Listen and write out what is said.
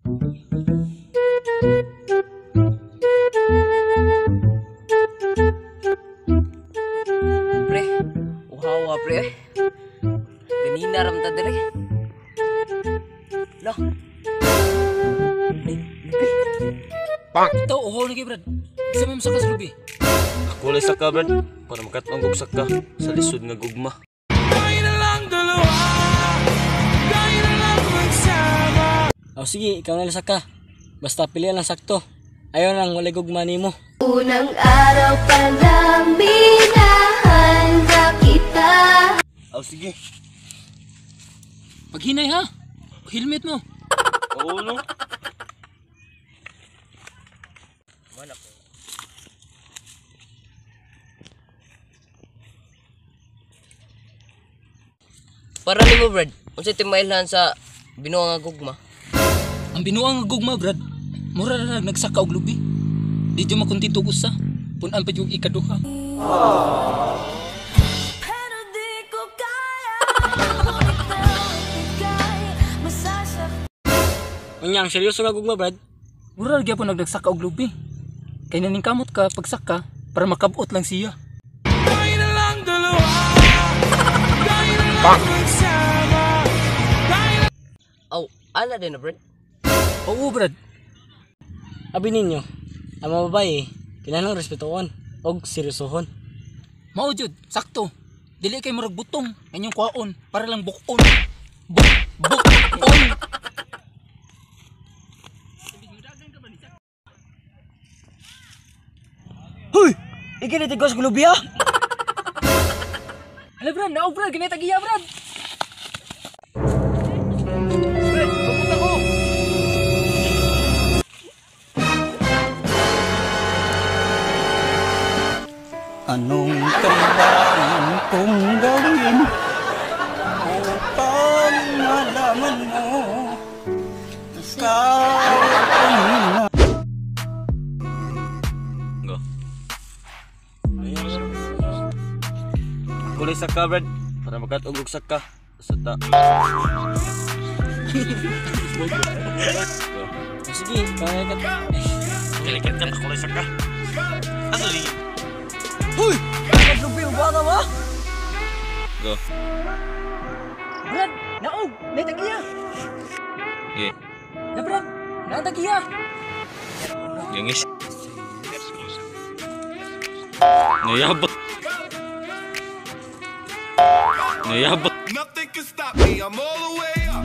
Pre, uhawa pre. Ganina ram ta diri. Lah. Ni, lubi. Ito, uhaw na kay Brad. Bisa mo saka sa lubi. Ako lang saka, Brad. Para makatong og saka sa lisod nga gugma. O sige, ikaw na lang saka. Basta pilihan lang sakto. Ayaw nang walay gugma nimo. Unang araw pa lang minahal na kita. Aw, sige. Paghinay ha. Helmet mo. Oo no. Para nimo, Brad, unsay timailhan sa binuang nga gugma? Ang binuang nga gugma, Brad. Mura ra nagsaka og lubi. Di jud makontento og usa. Pun-an pa jud ikaduha. Pero di ko kaya. Ika'y masasaktan. Unya, ang seryoso nga gugma, Brad. Mura ra gyapon nagnagsaka og lubi. Kay naningkamot ka pagsaka para makabot lang siya. Aw, ana din na, Brad. Oo, Brad. Abi ninyo, ang mga babae, kinahanglan respetuon og seryosohon. Mao jud, sakto. Dili kay murag butong, inyong kwaon para lang bukon. Buk bukon. Huy! Ikinitigo sa lubi ha? Hala, Brad, nao Brad, ganita giya, Brad. Brad, papunta ko. Anong kailangan kong gawin upang malaman mo ikaw ang Go. Ako lang saka, Brad. Para makatong og saka sa ta. Go. O sige, ikaw na lang. Kalikat ka, ako lang saka. Ano ni? Huy! Lubi, uba ka ba? Go. Brad, naog, nay tagiya. Okay. Na Brad, naa tagiya. Gangis. Ngayabot. Ngayabot. Nothing can stop me. I'm all the way up.